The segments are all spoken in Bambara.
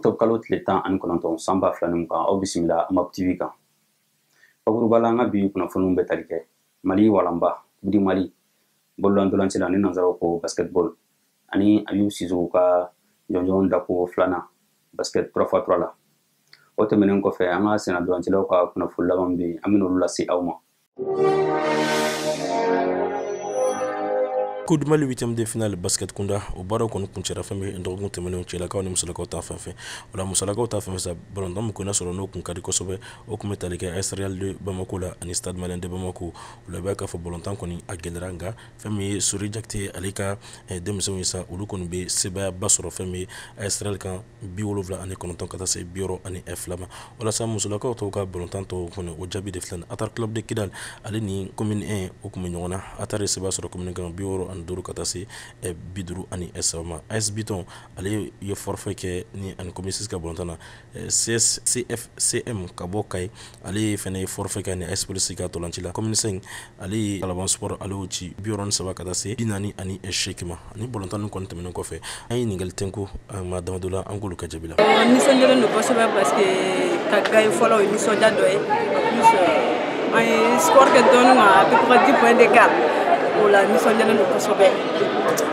Octobre kalo tile 19 san 2020 aw bisimila Amap TV kan. Bakuruba la an ka bi kunnafoniw bɛ tali kɛ Mali walanba Coupe du Mali bololantolanci la ni nanzaraw ko basketball ani Ayub Sissoco ka jɔnjɔn dako filanan basket 3x3 la. O tɛmɛnen kɔfɛ an ka sennantolancilaw ka kunnafoni laban bɛ yen, an bɛn'olu lase aw ma. Coupe du Mali 8e de finale basket kunda o baaraw kɔni kuncɛra fɛn min dɔgɔkun tɛmɛnenw cɛlakaw ni musolakaw ta fan fɛ. O la musolakaw ta fan fɛ sa balontan min kun sɔrɔ n'o kun ka di kosɛbɛ, o kun bɛ tali kɛ AS Real de Bamako la ani Stade Malien de Bamako. O la i b'a ye k'a fɔ balontan kɔni a gɛlɛyara, nka fɛn min ye Sori Jakite ale ka denmisɛnw ye sa, olu kɔni bɛ sebaayaba sɔrɔ fɛn min ye AS Real kan 79 ka taa se 62 ma. Walasa musolakaw tɔw ka balontan tɔw kɔni o jaabi de filɛ nin ye. Atar Club de Kidal ale ni Commune 1 o kun bɛ ɲɔgɔn na. Atar ye sebaaya sɔrɔ Commune kan 65 ka taa se 53 ma. AS Biton ale ye forfait kɛ ni ani Commune 6 ka balontan na. CFCM ka bɔ Kayi ale fɛnɛ ye forfait kɛ ni AS Police ka tolanci la. Commune 5 ale ye Kalaban Sport ale y'o ci 63 ka taa se 48 ma. Ni balontan ninnu kɔni tɛmɛnen kɔfɛ, an ye ɲininkali tɛnku maa damadɔ la, an k'olu ka jaabi la. Nisɔndiyalen don kosɛbɛ parce que ka gagner fɔlɔ o ye nisɔndiya dɔ ye. En plus an ye score kɛ dɔɔnin quoi, à peu près 10 points d'écart. O la nisɔndiyalen don kosɛbɛ.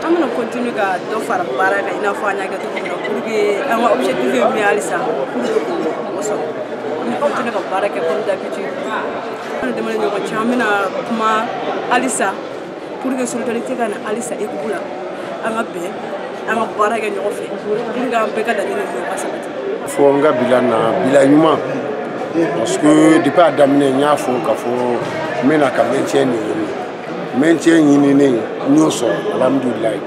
An bɛna continuer ka dɔ fara baara kan i n'a fɔ an y'a kɛ cogo min na pour que an ka objectif ye min ye halisa pour que k'o sɔrɔ. An bɛ continuer ka baara kɛ comme d'habitude. An ni dama ni ɲɔgɔn cɛ, an bɛna kuma halisa pour que solidarité ka na halisa équipe la. An ka bɛn, an ka baara kɛ ɲɔgɔn fɛ pour que an bɛɛ ka laɲini ninnu ka sabati. Fɔ n ka bilan na, bilan ɲuman, parce que depuis a daminɛ n y'a fɔ k'a fɔ n bɛna ka maintien de ɲini. Maintien ɲininen n y'o sɔrɔ, alhamdulilayi.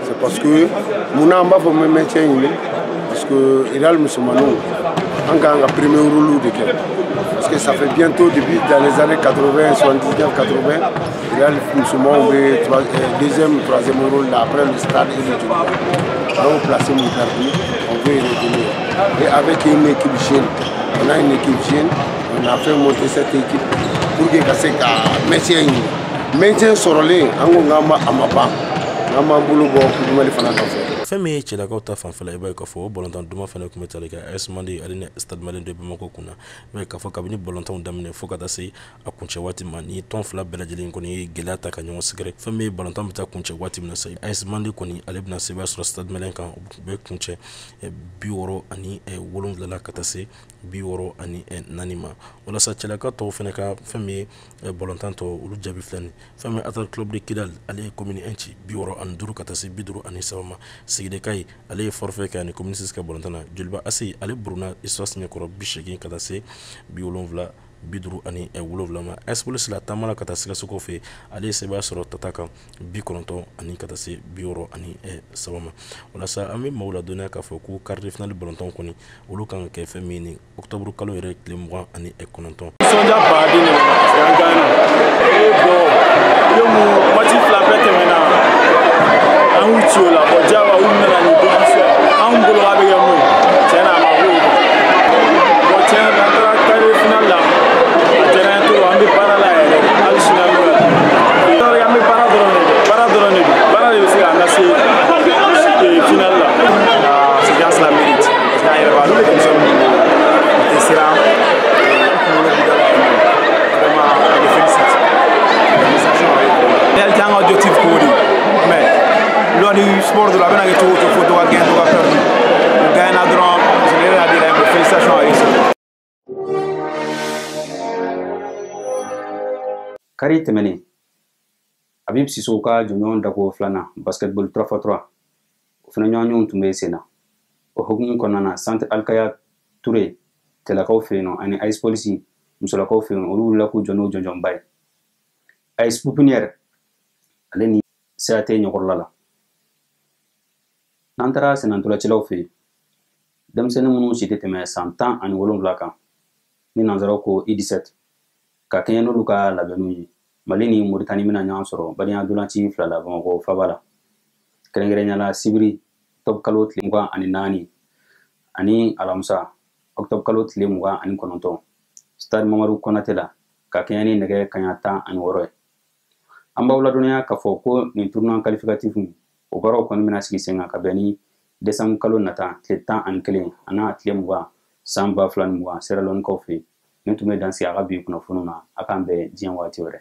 C'est parce que munna an b'a fɔ n bɛ maintien ɲini, parce que Real musomaninw an kan ka premier rôle de kɛ, parce que ça fait bientôt depuis dans les années 80, 79, 80, Real musomanw bɛ deuxième, troisième rôle là après le Stade et le Djoliba. An y'o place mun perdu, on veut y revenir. Et avec une équipe jeune, on a une équipe jeune, on a fait monter cette équipe pour que ka se ka maintien ɲini. Maintien sɔrɔlen, an ko k'an ma a ma ban, an b'an bolo bɔ Coupe du Mali fana nɔfɛ. Fɛn min ye cɛlakaw ta fanfɛla, i b'a ye k'a fɔ o balontan duman fana tun bɛ tali kɛ AS Mande ale ni Stade Malien de Bamako kunna. I b'a ye k'a fɔ kabini balontanw daminɛ fo ka taa se a kuncɛ waati ma, ni tɔn fila bɛɛ lajɛlen kɔni ye gɛlɛya ta ka ɲɔgɔn sɛgɛrɛ. Fɛn min ye balontan bɛ taa kuncɛ waati min na sa, AS Mande kɔni ale bɛna sebaaya sɔrɔ Stade Malien kan, o bɛ kuncɛ 67 la ka taa se 64 ma. Walasa cɛlaka tɔw fana ka fɛn min ye balontan tɔw olu jaabi filɛ nin ye. Fɛn min ye Atar Club de Kidal ale ye Commune 1 ci 65 ka taa se 53 ma. Sigide Kayi ale ye forfait kɛ ani Commune 6 ka balontan na. Joliba AC ale buruna Iswas ɲɛkɔrɔ 80 ka taa se 57 ma. AS Police la taama la ka taa Sikasokaw fɛ, ale ye sebaaya sɔrɔ Tata kan 90 ani ka taa se 63 ma. Walasa an bɛ maaw ladɔnniya k'a fɔ ko quart de finale balontan kɔni olu kan ka kɛ fɛn min ye ni octobre kalo yɛrɛ tile 29. Nisɔndiya baden de bɛ na parce que an gagnera. Bon, ye mun match fila bɛɛ tɛmɛna, an y'u ci o la. Bon, diyagoya u nana ni décision anw bolo k'a bɛ kɛ mun ye, tiɲɛ na a ma k'o ye. Bon, tiɲɛ na an taara quart de finale la, a diyara an ye trop, an bɛ baara la yɛrɛ hali sini an bɛ an bɛ baara dɔrɔn de kɛ, baara dɔrɔn de don, baara de bɛ se k'an lase finale la. Ces gens la méritent parce qu'an yɛrɛ b'a dɔn denmisɛnnin minnu don, u tɛ siran, u kunkolo b'u da la yen nɔ. Vraiment, on les félicite. Félicitations à eux. Réalité an ka objectif k'o de, mais lors du sport de la a bɛna kɛ cogo o cogo, fo dɔ ka gagner, dɔ ka perdu. U gagnera dɔrɔn, je n'ai rien à dire, mais félicitations à eux. Kari tɛmɛnen, Habib Sissoko ka jɔnjɔn dako filanan basketball 3x3 o fana ɲɔgɔnɲɔgɔnw tun bɛ sen na. O hukumu kɔnɔna na, Centre Alkaya Touré cɛlakaw fɛ yen nɔ ani AS Police musolakaw fɛ yen, olu wulila k'u jɔ n'o jɔnjɔnba ye. AS Pouponnière ale ni CAT ɲɔgɔrɔla la. N'an taara sennantolacilaw fɛ yen, denmisɛnnin minnu si tɛ tɛmɛ san 17 kan ni nanzaraw ko U17, ka kɛɲɛ n'olu ka labɛnniw ye, Mali ni Moritani bɛna ɲɔgɔn sɔrɔ badenya dolanci fila la Bamakɔ faba la, kɛrɛnkɛrɛnnenya la sibiri octobre kalo tile 24 ani alamisa octobre kalo tile 29 stade Mamadu Konate la, ka kɛɲɛ ni nɛgɛ kanɲɛ 16 ye. An b'aw ladɔnniya k'a fɔ ko nin tournoi qualificatif o baaraw kɔni bɛna sigi sen kan ka bɛn ni Desanburu kalo nata tile 11 a n'a tile 20 san 2020 Sierra Leone kaw fɛ yen. Nin tun bɛ dan sigi a ka bi kunnafoniw na. A k'an bɛn diɲɛ waati wɛrɛ.